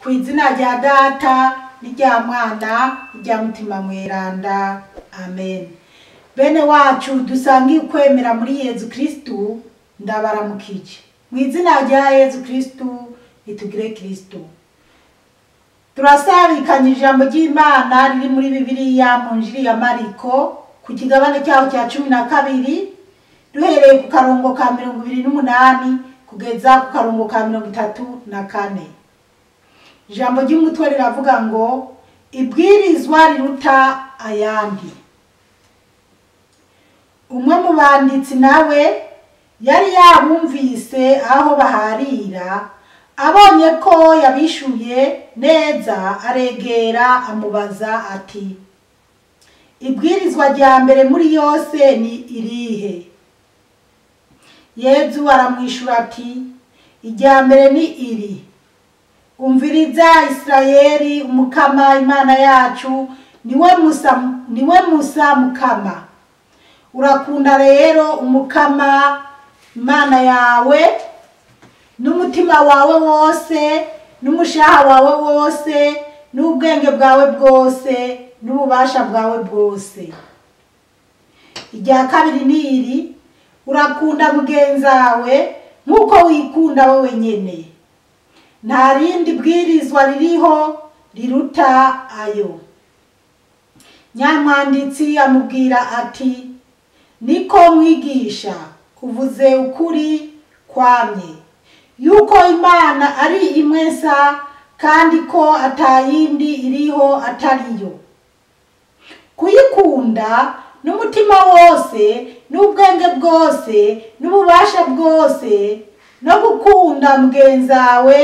Ku izina rya Data n'irya Mwana n'irya Mutima Mweranda, amen. Bene wacu dusangiye ukwemera muri Yezu Kristu, ndabaramukije mu izina rya Yezu Kristu. Nitugire Kristu. Turasabikanye ijambo ry'Imana riri muri Bibiliya mu Njiri ya Mariko ku kigabane cyaho cya 12, duhereye ku karongo ka 28 kugeza ku karongo ka 34. Ijambo ry'umutwe riravuga ngo ibwirizwa riruta ayandi. Umwe mu banditsi nawe yari yabumvise aho baharira, abonye ko yabishuye neza, aregera amubaza ati: ibwirizwa rya mbere muri yose ni irihe? Yezu aramwishura ati: irya mbere ni iri: umviriza Isirayeli, Umukama Imana yacu niwe musa Mukama. Urakunda rero Umukama Imana yawe n'umutima wawe wose, n'umushaha wawe wose, n'ubwenge bwawe bwose, n'ububasha bwawe bwose. Irya kabiri ni iri: urakunda mugenzawe nk'uko wikunda wewe nyene. Nta rindi bwirizwa ririho riruta ayo. Nyamwanditsi amubwira ati: niko mwigisha, uvuze ukuri kwamye, yuko Imana ari imwe nsa, kandi ko atayindi iriho atariyo. Kuyikunda n'umutima wose, n'ubwenge bwose, n'ububasha bwose, no gukunda mugenzawe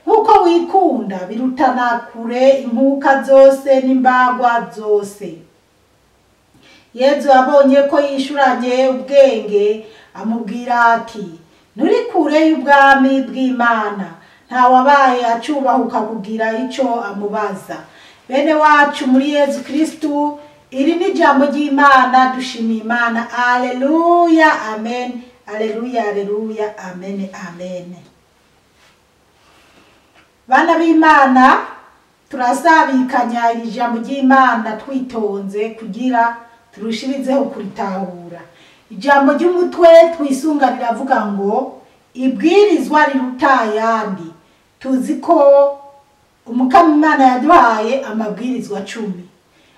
nk'uko wikunda, birutana kure inkuka zose n'imbagwa zose. Yezu abonye ko yishuranye ubwenge, amubwira ati: nturi kure y'ubwami bw'Imana. Ntawabaye acubahuka kugira ico amubaza. Bene wacu muri Yezu Kristu, iri ni ijambo ry'Imana. Dushimiye Imana. Alleluya, amen. Alleluya, alleluya, amen, amen. Bana b'Imana, turasabikanya iri jambo ry'Imana twitonze kugira turushirizeho kuritahura. Ijambo ry'umutwe twisunga riravuga ngo ibwirizwa riruta ayandi. Tuzi ko Umukama Imana yaduhaye amabwirizwa 10,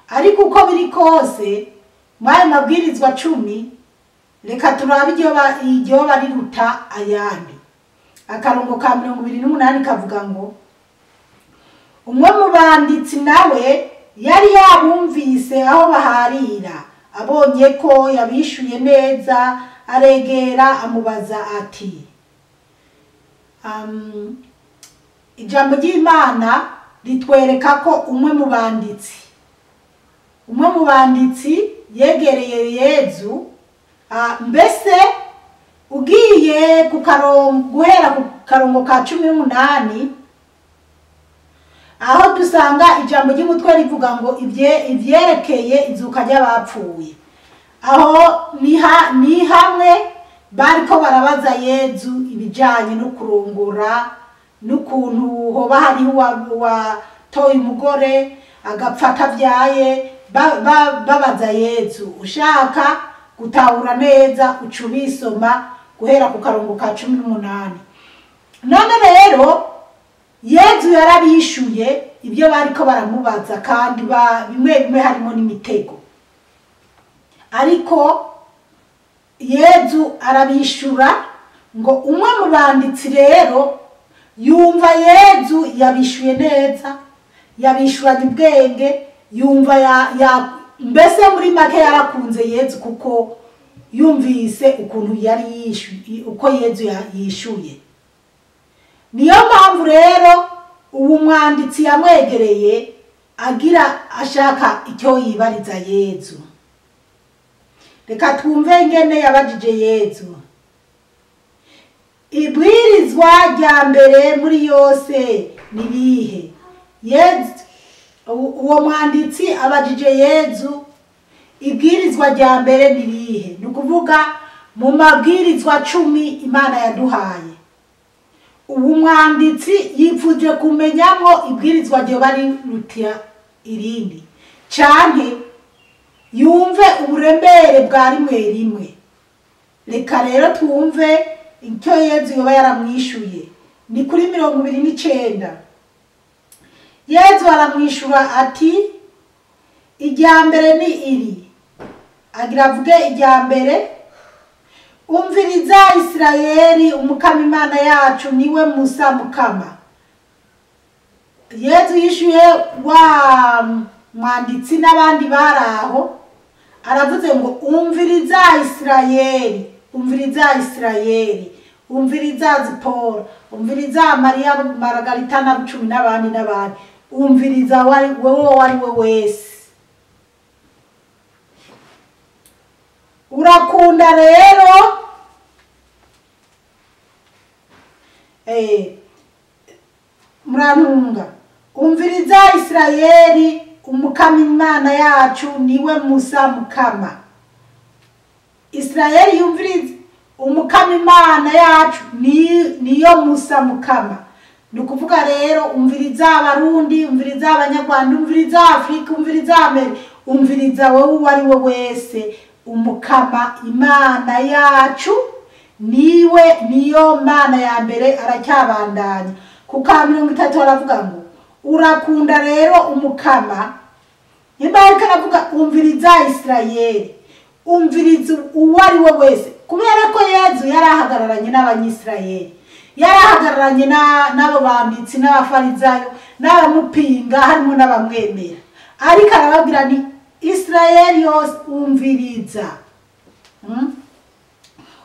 ariko uko biri kose muri ayo mabwirizwa 10, reka turabe iryo riruta ayandi. Akarongo ka 28 kavuga ngo umwe mu banditsi nawe yari yabumvise aho baharira, abonye ko yabishuye neza, aregera amubaza ati: ijambo ry'Imana ritwereka ko umwe mu banditsi yegereye Yezu. Mbese ugiye ku karongo, guhera ku karongo ka 18, aho dusanga ijambo ry'umutwe rivuga ngo ivyerekeye izuka ry'abapfuye. Aho ni hamwe bariko barabaza Yezu ibijanye no kurongora, n'ukuntu hoba hariho uwatoye umugore agapfa atavyaye. Babaza Yezu. Ushaka gutahura neza uca ubisoma guhera ku karongo ka 18. None rero Yezu yarabishuye ibyo bariko baramubaza, kandi bimwe bimwe harimo n'imitego, ariko Yezu arabishura. Ngo umwe mu banditsi rero yumva Yezu yabishuye neza, yabishuranye ubwenge, yumva mbese muri make yarakunze Yezu, kuko yumvise ukuntu yari yishuye, uko Yezu yishuye. Niyo mpamvu rero ubu mwanditsi yamwegereye agira ashaka icyo yibariza Yezu. Reka twumve ingene yabajije Yezu. Ibwirizwa rya mbere muri yose ni irihe? Yezu, uwo mwanditsi abajije Yezu, ibwirizwa rya mbere ni irihe? Ni ukuvuga mu mabwirizwa 10 Imana yaduhaye. Ubu mwanditsi yipfuje kumenyamwo ibwirizwa ryoba riruta irindi, canke yumve uburemere bwa rimwe rimwe. Reka rero twumve icyo Yezu yoba yaramwishuye. Ni kuri 29. Yezu aramwishura ati irya mbere ni iri. Agira avuge irya mbere: umviriza Isirayeli, Umukama Imana yacu niwe Musa Mukama. Yezu yishuye wa mwanditsi n'abandi bari aho, aravuze ngo umviriza Isirayeli, umviriza Isirayeli, umviriza Zipora, umviriza Mariya Margarita na Bucumi n'abandi n'abandi, umviriza wewe wari we wese. Urakunda rero murantunga, umviriza Isirayeli, Umukama Imana yacu niwe Musa Mukama. Isirayeli yumviriza Umukama Imana yacu niyo Musa Mukama. Ni ukuvuga rero umviriza Abarundi, umviriza Abanyarwanda, umviriza Afrika, umviriza Amerika, umviriza wowe uwo ari we wese. Umukama Imana yacu niwe niyo Mana ya mbere. Aracyabandanya ku ka 30 aravuga ngo urakunda rero Umukama. Nimba ariko aravuga umviriza Isirayeli, umviriza uwo ari we wese, kubera ko Yezu yarahagararanye n'Abanyisirayeli, yarahagararanye n'abo banditsi n'abafarizayo n'abamupinga, harimo n'abamwemera, ariko arababwira ni Isirayeli yose umviriza.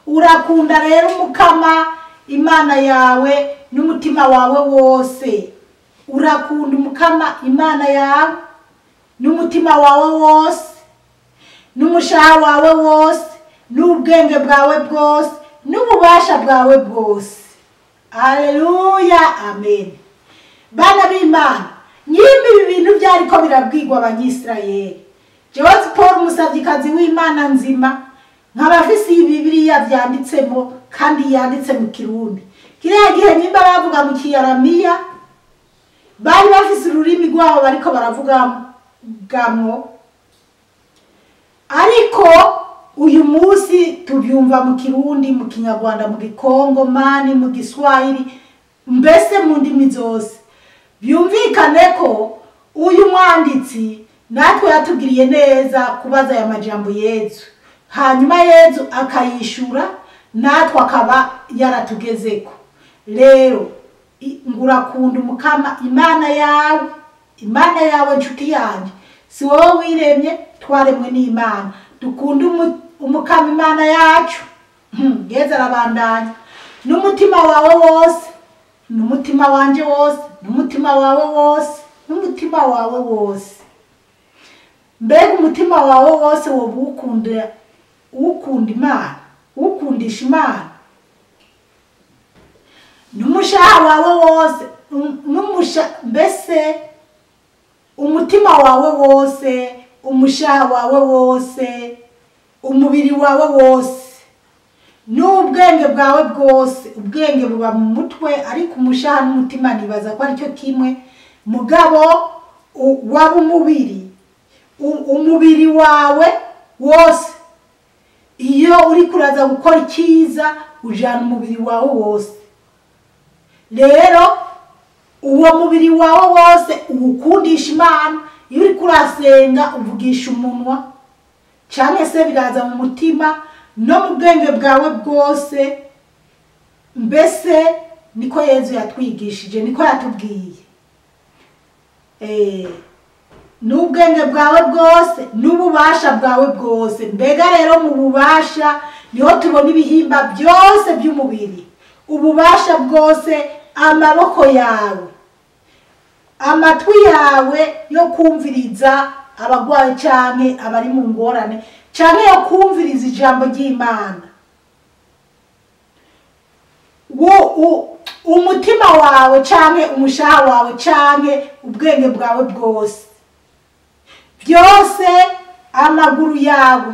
Urakunda rero Umukama Imana yawe n'umutima wawe wose. Urakunda Umukama Imana yawe n'umutima wawe wose, n'umushaha wawe wose, n'ubwenge bwawe bwose, n'ububasha bwawe bwose. Haleluya, amen. Bana b'Imana, nyimba ibi bintu byariko birabwirwa Abanyisirayeli, jewe Paul umusavyikazi w'Imana nzima, nk'abafise iyi Bibiliya vyanditsemo kandi yanditse mu Kirundi. Kiriya gihe nyimba bavuga mu Kiyaramiya, bari bafise ururimi rwabo bariko baravugamwo, ariko uyu munsi tubyumva mu Kirundi, mu Kinyarwanda, mu Gikongomani, mu Giswahili, mbese mu ndimi zose. Byumvikane ko uyu mwanditsi natwe yatugiriye neza kubaza aya majambo Yezu, hanyuma Yezu akayishura natwe akaba yaratugezeko. Rero ngurakunda Umukama Imana yawe, Imana yawe nshuti yanjye, si wowe wiremye, twaremwe n'Imana. Dukunde Umukama Imana yacu. Yezu arabandanya, n'umutima wawe wose, n'umutima wanje wose, n'umutima wawe wose, n'umutima wawe wose. Mbega umutima wawe wose woba ukunda Imana, ukundisha Imana, n'umushaha wawe wose, mbese umutima wawe wose, umushaha wawe wose, umubiri wawe wose, n'ubwenge bwawe bwose. Ubwenge buba mu mutwe, ariko umushaha n'umutima nibaza ko aricyo kimwe. Mugabo waba umubiri, umubiri wawe wose, iyo uri kuraza gukora icyiza ujana umubiri wawe wose. Rero uwo mubiri wawe wose uwukundisha Imana. Iyo uri kurasenga uvugisha umunwa, cyangwa se biraza mu mutima no mu bwenge bwawe bwose. Mbese niko Yezu yatwigishije, niko yatubwiye. N'ubwenge bwawe bwose, n'ububasha bwawe bwose. Mbega rero mu bubasha niho tubona ibihimba byose by'umubiri. Ububasha bwose, amaboko yawe, amatwi yawe yo kumviriza abagwayi canke abari mu ngorane, canke yo kumviriza ijambo ry'Imana. Umutima wawe canke umushaha wawe canke ubwenge bwawe bwose, byose amaguru yawe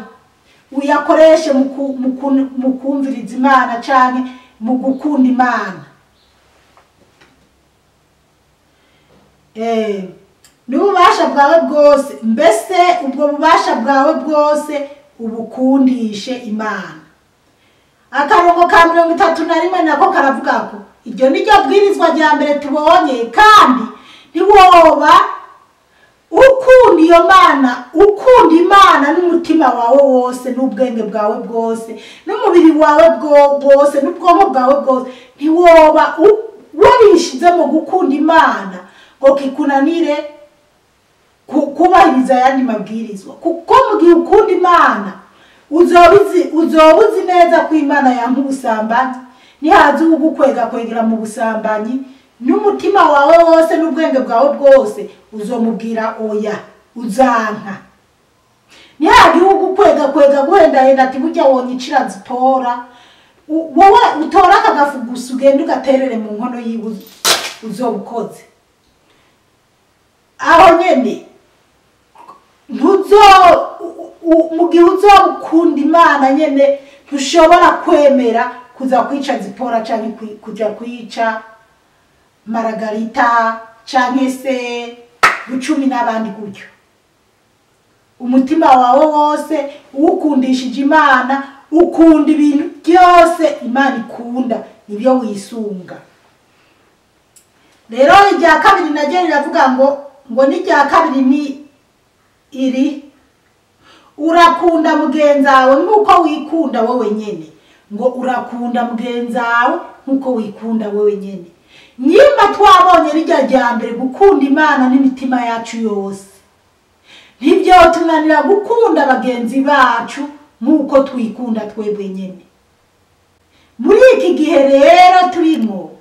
uyakoreshe mu kumviriza Imana canke mu gukunda Imana. N'ububasha bwawe bwose, mbese ubwo bubasha bwawe bwose ubukundishe Imana. Akarongo ka 31 nako karavuga ko iryo ni ryo bwirizwa rya mbere tubonye, kandi ntiwoba ukunda iyo Mana, ukunda Imana n'umutima wawe wose n'ubwenge bwawe bwose n'umubiri wawe bwose n'ubwonko bwawe bwose, ntiwoba wabishizemo gukunda Imana ngo kikunanire kubahiriza ayandi mabwirizwa. Kuko mu gihe ukunda Imana uzoba uzi neza ko Imana yanka ubusambanyi, nihaza ugukwega kwegera mu busambanyi, n'umutima wawe wose n'ubwenge bwawe bwose uzomubwira oya, uzanka. Nihagira ugukwega kwega guhendahenda ati burya wonyicira zitora, wowe utora aka gafu gusa ugende ugaterere mu nkono yiwe uzoba ukoze. Aho nyene mu gihe uzokunda Imana nyene ntushobora kwemera kuza kwica Zipora canke kuja kwica Maragarita canke se Bucumi n'abandi gutyo. Umutima wawe wose uwukundishije Imana, ukunda ibintu byose Imana ikunda, nibyo wisunga. Rero irya kabiri naryo riravuga ngo n'irya kabiri ni iri: urakunda mugenzawe nk'uko wikunda wowe nyene. Ngo urakunda mugenzawe nk'uko wikunda wowe nyene. Nyimba twabonye rirya rya mbere gukunda Imana n'imitima yacu yose, ntibyotunanira gukunda bagenzi bacu nk'uko twikunda twebwe nyene. Muri iki gihe rero turimo,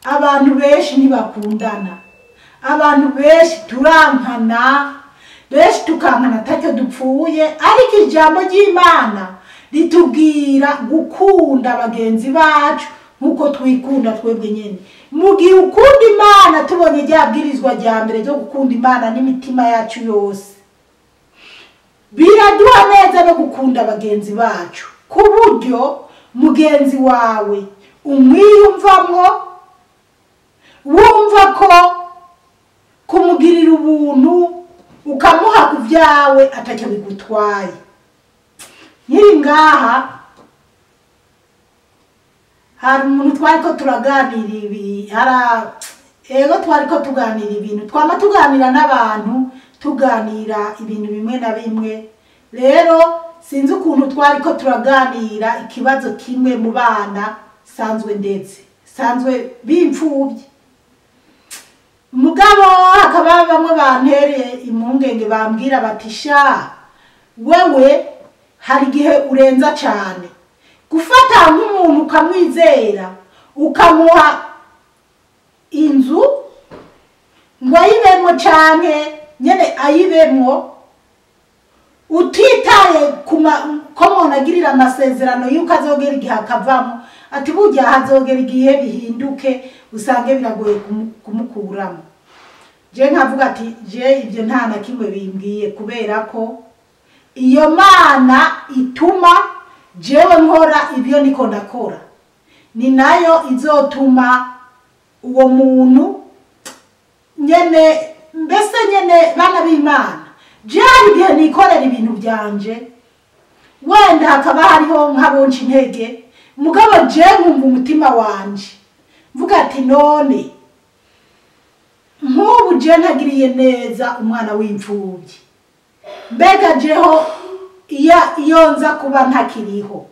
abantu benshi ntibakundana, abantu benshi turankana, benshi tukankana atacyo dupfuye, ariko ijambo ry'Imana ritubwira gukunda bagenzi bacu nk'uko twikunda twebwe nyene. Mu gihe ukunda Imana, tubonye rya bwirizwa rya mbere ryo gukunda Imana n'imitima yacu yose, biraduha neza no gukunda bagenzi bacu, ku buryo mugenzi wawe umwiyumvamwo, wumva ko kumugirira ubuntu ukamuha ku byawe atacyo bigutwaye. Nkiri ngaha hari umuntu twariko turaganira ibi, twariko tuganira ibintu, twama tuganira n'abantu, tuganira ibintu bimwe na bimwe. Rero sinzi ukuntu twariko turaganira ikibazo kimwe mu bana sanzwe ndetse sanzwe b'imfubyi, mugabo hakaba bamwe bantereye impungenge bambwira bati sha wewe hari igihe urenza cyane gufata nk'umuntu ukamwizera ukamuha inzu ngo ayibemwo canke nyene ayibemwo, utitaye ko umuntu agirira amasezerano yuko azogera igihe akavamo, ati burya hazogera igihe bihinduke usange biragoye kumukuramo. Je nkavuga ati je ibyo nta na kimwe bimbwiye, kubera ko iyo Mana ituma jewe nkora ibyo niko ndakora, ni nayo izotuma uwo muntu nyene, mbese nyene bana b'Imana, je hari igihe nikorera ibintu byanje, wenda hakaba hariho nk'abonca intege, mugabo je nkumva umutima wanje mvuga ati none nk'ubu je ntagiriye neza umwana w'imfubyi, mbega jeho iyo nza kuba ntakiriho,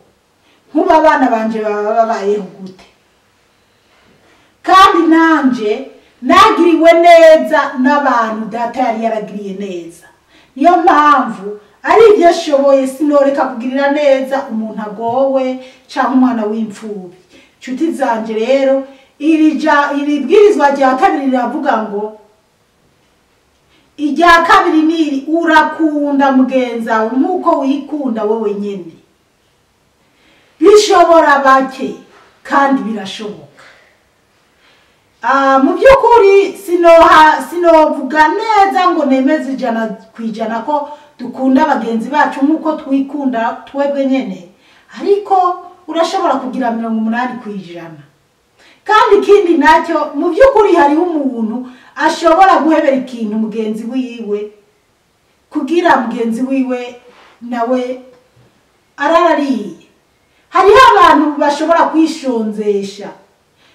nkuba abana banje baba babayeho gute? Kandi nanje nagiriwe neza n'abantu data yari yaragiriye neza. Niyo mpamvu ari ibyo ashoboye sinoreka kugirira neza umuntu agowe cyangwa umwana w'imfubyi. Nshuti zanje rero, iri bwirizwa rya kabiri riravuga ngo irya kabiri niri urakunda mugenzawe nk'uko wikunda wowe nyene. Bishobora bake kandi birashoboka. Mu by'ukuri sinovuga neza ngo nemeze 100% ko dukunda bagenzi bacu nk'uko twikunda twebwe nyene, ariko urashobora kugira 80%. Kandi ikindi nacyo, mu by'ukuri hariho umuntu ashobora guhebera ikintu mugenzi wiwe kugira mugenzi wiwe nawe ararariye. Hariho abantu bashobora kwishonzesha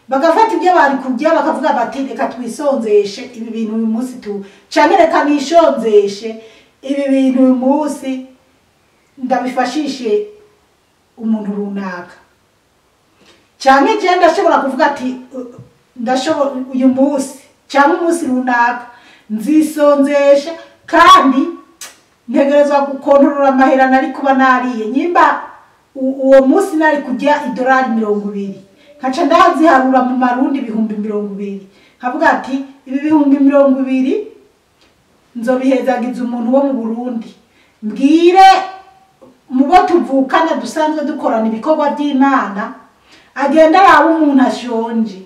bagafata ibyo bari kurya bakavuga bati reka twisonzeshe ibi bintu uyu munsi tu, canke reka nishonzeshe ibi bintu uyu munsi ndabifashishe umuntu runaka. Canke je ndashobora kuvuga ati ndashobora uyu munsi canke umunsi runaka nzisonzesha, kandi ntegerezwa gukontorora amahera nari kuba nariye. Nyimba uwo munsi nari kurya idolari 20, nkaca ndaziharura mu marundi 20,000, nkavuga ati ibi 20,000 nzobihezagiza umuntu wo mu Burundi, mbwire mubo tuvukana dusanzwe dukorana ibikorwa by'Imana, agenda araba umuntu ashonje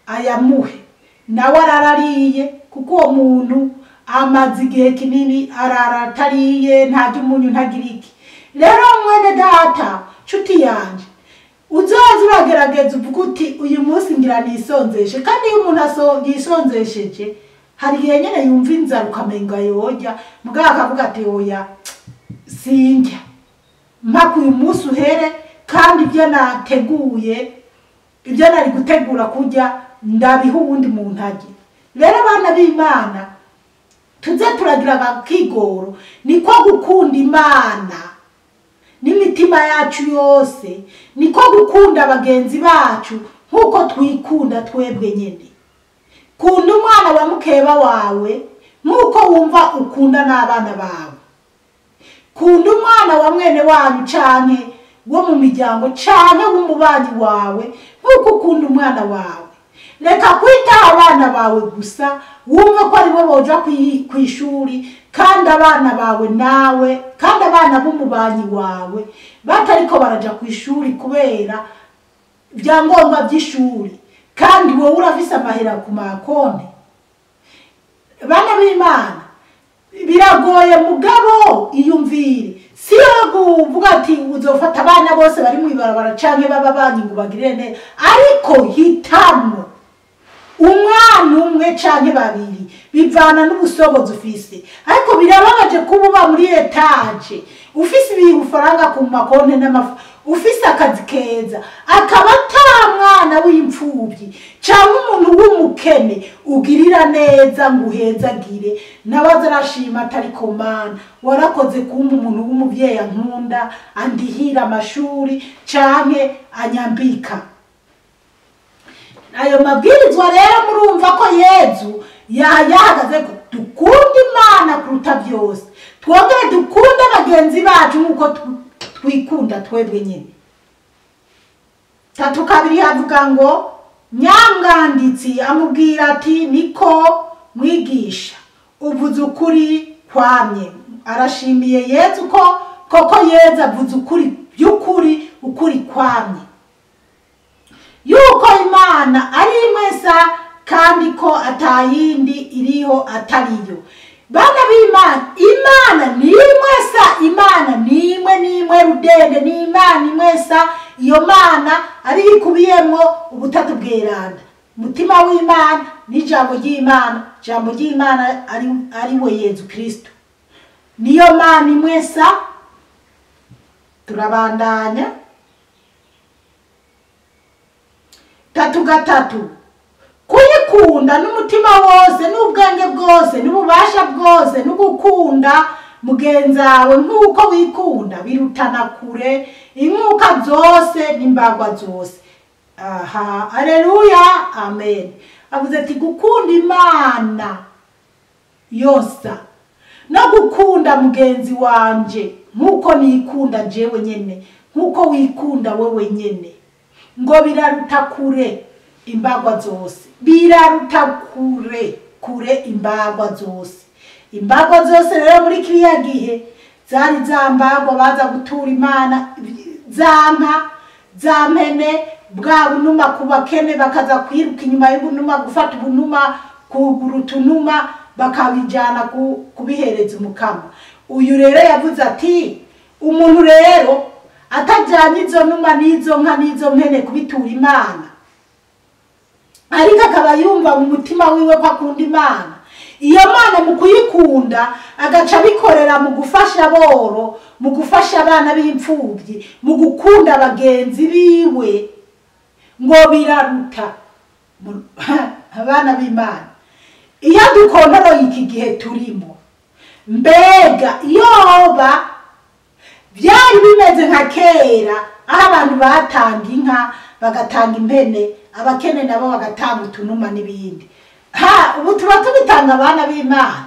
ayamuhe, nawe ararariye, kuko uwo muntu amaze igihe kinini arara atariye, ntarya umunyu ntagira iki. Rero mwene data nshuti yanje, uzoza uragerageza uvuga uti uyu munsi ngira nisonzeshe. Kandi iyo umuntu yisonzesheje hari igihe nyene yumva inzara ukamenga yorya, mugabo akavuga ati oya sinjya mpaka uyu munsi uhere, kandi ibyo nateguye, ibyo nari gutegura kurya ndabiha uwundi muntu arye. Rero abana b'Imana tuze turagira akigoro, niko gukunda Imana n'imitima yacu yose, niko gukunda bagenzi bacu nkuko twikunda twebwe nyene. Kunda umwana wa mukeba wawe nkuko wumva ukunda n'abana bawe. Kunda umwana wa mwene wanyu canke wo mu miryango canke w'umubanyi wawe nkuko ukunda umwana wawe. Reka kwitaho abana bawe gusa wumve ko aribo boja kw'ishuri, kandi abana bawe nawe, kandi abana b'umubanyi wawe batariko baraja kw'ishuri kubera ibyangombwa by'ishuri, kandi wowe urafise amahera ku makonti. Bana b'Imana, biragoye mugabo iyumvire, si yo kuvuga ati uzofata abana bose bari mw'ibarabara canke baba banyi ngo bagirire neza, ariko hitamwo umwana umwe canke babiri bivana n'ubusobozi ufise. Ariko birababaje kuba uba muri etaje ufise ibifaranga ku makonti n'amafu, ufise akazi keza, akaba ata mwana w'imfuvyi canke umuntu w'umukene ugirira neza ngo uhezagire, nawe aze arashima atari ko Mana warakoze kumpa umuntu w'umuvyeyi ankunda, andihira amashuri canke anyambika. Ayo mabwirizwa rero murumva ko Yezu yahagaze ko dukunda Imana kuruta byose, twongere dukunde bagenzi bacu nkuko twikunda twebwe nyene. 3:2 havuga ngo nyamwanditsi amubwira ati niko mwigisha uvuze ukuri kwamye. Arashimiye Yezu ko koko Yezu avuze ukuri by'ukuri, ukuri kwamye, yuko Imana ari imwe sa kandi ko atayindi iriho atariyo. Bana b'Imana, Imana ni imwe sa, Imana ni imwe, ni imwe rudende, ni Imana imwe sa. Iyo Mana ari ikubiyemwo ubutatu bweranda, umutima w'Imana n'ijambo ry'Imana, ijambo ry'Imana ari we Yezu Kristo, niyo Mana imwe sa. Turabandanya 3:3 kuyikunda n'umutima wose n'ubwenge bwose n'ububasha bwose n'ugukunda mugenzawe nk'uko wikunda birutana kure inkuka zose n'imbagwa zose. Aha, aleluya, amen. Avuze ati gukunda Imana yosa no gukunda mugenzi wanje nk'uko nikunda jewe nyene, nk'uko wikunda wewe nyene, ngo biraruta kure imbagwa zose, biraruta kure kure imbagwa zose. Imbagwa zose rero muri kiriya gihe zari zambagwa baza gutura Imana, zanka za mpene, bwa bunuma ku bakene bakaza kwiruka inyuma y'ubunuma gufata ubunuma kugura utunuma bakabijana kubihereza umukama. Uyu rero yavuze ati umuntu rero atajyanye izo numa n'izo nka n'izo mpene kubitura Imana ariko akaba yumva mu mutima wiwe ko akunda Imana, iyo Mana mu kuyikunda agaca abikorera mu gufasha aboro, mu gufasha abana b'imfubyi, mu gukunda bagenzi biwe, ngo biraruta. Abana b'Imana, iyo dukontoroye iki gihe turimo, mbega yoba byari bimeze nka kera aho abantu batanga inka, bagatanga impene, abakene nabo bagatanga utunuma n'ibindi. Ha, ubu tuba tubitanga abana b'Imana.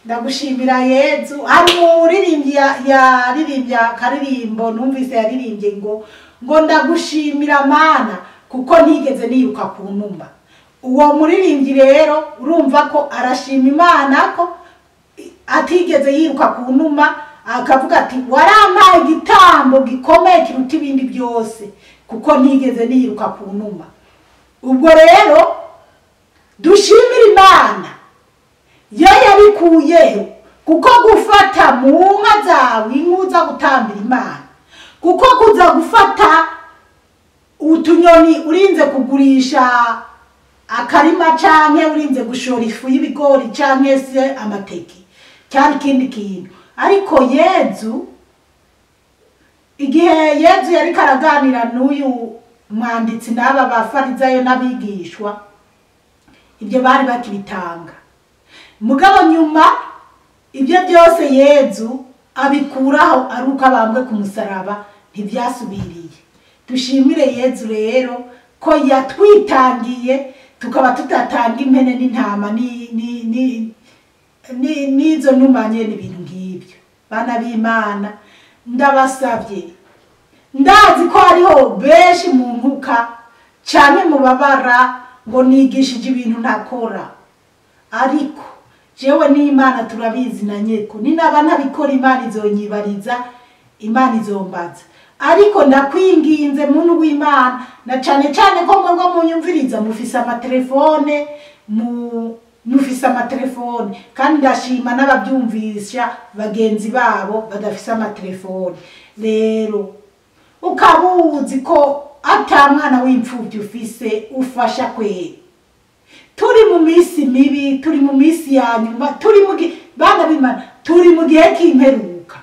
Ndagushimira Yezu. Hari umuririmbyi yaririmbye akaririmbo numvise yaririmbye ngo ndagushimira Mana kuko ntigeze niruka ku numa. Uwo muririmbyi rero urumva ko arashima Imana ko atigeze yiruka ku numa, akavuga ati warampaye igitambo gikomeye kiruta ibindi byose kuko ntigeze niruka ku numa. Ubwo rero dushimira Imana yo yabikuyeho, kuko gufata mu nka zawe inka uza gutambira Imana, kuko kuza gufata utunyoni urinze kugurisha akarima canke urinze gushora ifu y'ibigori canke se amateke cyari ikindi kintu. Ariko Yezu, igihe Yezu yariko araganira n'uyu mwanditsi n'aba bafarizayo n'abigishwa, ibyo bari bakibitanga. Mugabo nyuma ibyo byose Yezu abikuraho ari uko abambwe ku musaraba, ntibyasubiriye. Dushimire Yezu rero ko yatwitangiye, tukaba tutatanga impene n'intama n'izo numa nyene, ibintu nk'ibyo. Bana b'Imana, ndabasabye, ndazi ko hariho benshi mu ntuka canke mu babara ngo nigishije ibintu ntakora, ariko jewe n'Imana turabizi na nyeko, ninaba ntabikora Imana izonyibariza, Imana izombaza. Ariko ndakwinginze muntu w'Imana, na cane cane ko mwebwe munyumviriza mufise amatelefone, mufise amatelefone, kandi ndashima n'ababyumvisha bagenzi babo badafise amatelefone. Rero ukabuzi ko ata mwana w'imfuvyi ufise ufasha kweri, turi mu minsi mibi, turi mu minsi ya nyuma, turi mu bana b'Imana, turi mu gihe cy'imperuka.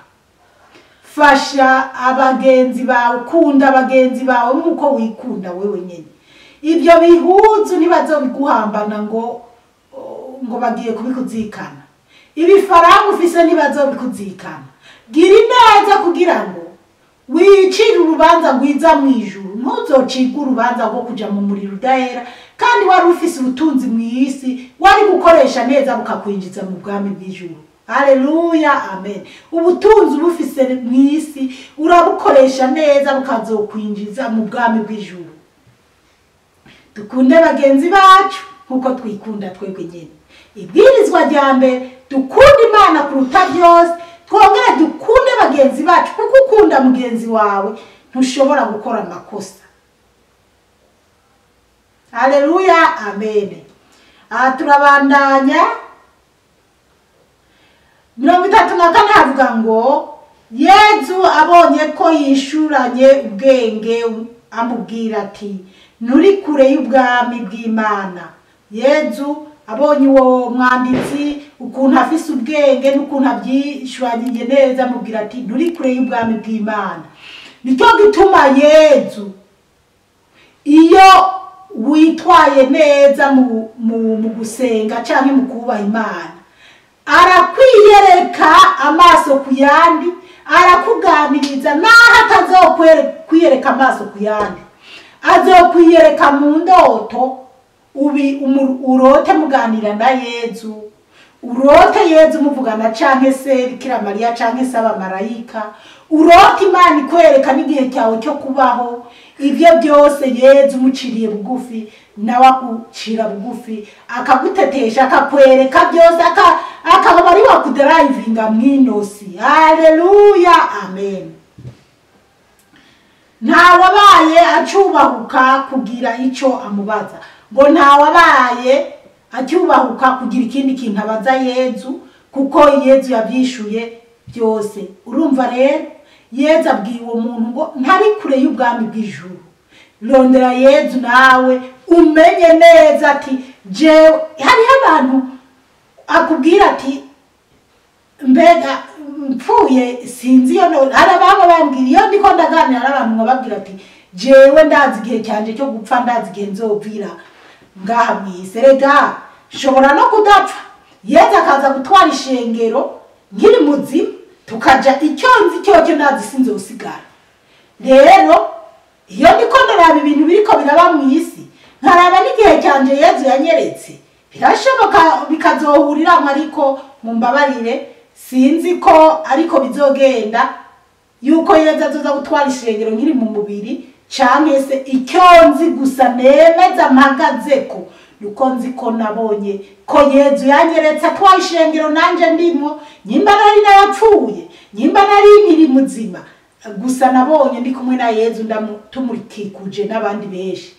Fasha abagenzi bawe, ukunda abagenzi bawe nk'uko wikunda wewe nyene. Ibyo bihuzu ntibazobiguhambana ngo bagiye kubikuzikana, ibifaranga ufise ntibazobikuzikana. Gira ineza kugira ngo wicire urubanza rwiza mu ijuru, ntuzocirwe urubanza rwo kuja mu muriro udahera, kandi wari ufise ubutunzi mu isi wari gukoresha neza bukakwinjiza mu bwami bw'ijuru. Haleluya, amen. Ubutunzi ubufise mu isi urabukoresha neza bukazokwinjiza mu bwami bw'ijuru. Dukunde bagenzi bacu nkuko twikunda twebwe nyene. Ibwirizwa rya mbere, dukunde Imana kuruta byose, twongere dukunde bagenzi bacu, kuko ukunda mugenzi wawe ntushobora gukora amakosa. Haleluya, amen. Aha turabandanya 34 havuga ngo Yezu abonye ko yishuranye ubwenge amubwira ati nturi kure y'ubwami bw'Imana. Yezu abonye uwo mwanditsi ukuntu afise ubwenge n'ukuntu abyishuranye neza, amubwira ati nturi kure y'ubwami bw'Imana. Nicyo gituma Yezu iyo witwaye neza mu gusenga canke mu kubaha Imana, arakwiyereka amaso ku yandi, arakuganiriza, naho atazokwiyereka amaso ku yandi, azokwiyereka mu ndoto. Ubi urote muganira na Yezu, urote Yezu muvugana canke se Bikira Mariya canke se abamarayika, urote Imana ikwereka n'igihe cyawe cyo kubaho. Ibyo byose Yezu umuciriye bugufi, nawe akucira bugufi, akagutetesha, akakwereka byose, akaba ari wakudrivinga mwinosi. Haleluya, amen. Ntawabaye acubahuka kugira ico amubaza, ngo ntawabaye acyubahuka kugira ikindi kintu abaza Yezu, kuko Yezu yabyishuye byose. Urumva rero Yezu abwiye uwo muntu ngo ntari kure y'ubwami bw'ijuru. Rondera Yezu nawe umenye neza ati jewe. Hariho abantu akubwira ati mbega mpfuye sinzi iyo. Hari ababa bambwira iyo ndiko ndaganira n'abantu, nkababwira ati jewe ndazi igihe cyanje cyo gupfa, ndazi igihe nzopfira ngaha mw'isi. Erega nshobora no kudapfa, Yezu akaza gutwara ishengero nkiri muzima, tukaja. Icyo nzi cyocyo, ndazi sinzosigara. Rero iyo ndiko ndaraba ibintu biriko biraba mw'isi, nkaraba n'igihe cyanje Yezu yanyeretse, birashoboka bikazohuriramwo. Ariko mumbabarire, sinzi ko ariko bizogenda yuko Yezu azoza gutwara ishengero nkiri mu mubiri canke se. Icyo nzi gusa nemeza mpagazeko, nuko nzi ko nabonye ko Yezu yanyeretse atwaye ishengero nanje ndimo. Nyimba nari narapfuye, nyimba nari nkiri muzima, gusa nabonye ndi kumwe na Yezu, tumurikikuje n'abandi benshi.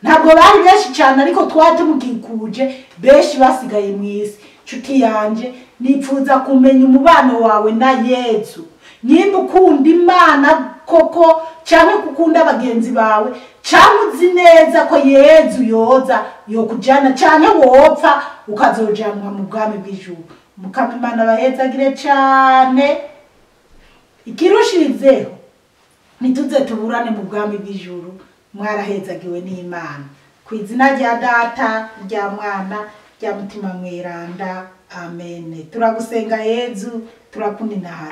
Ntabwo bari benshi cyane, ariko twari tumukikuje, benshi basigaye mu isi. Nshuti yanje, nipfuza kumenya umubano wawe na Yezu, nyimba ukunda Imana koko, cyangwa gukunda bagenzi bawe, cyangwa uzi neza ko Yezu yoza yokujana, cyangwa wopfa ukazojanwa mu bwami bw'ijuru. Mukama Imana bahezagire cyane. Ikirushirizeho, ntituze tuburane mu bwami bw'ijuru. Mwarahezagiwe n'Imana. Ku izina rya Data, rya Mwana, rya Mutima Mweranda, amen. Turagusenga Yezu, turakunda.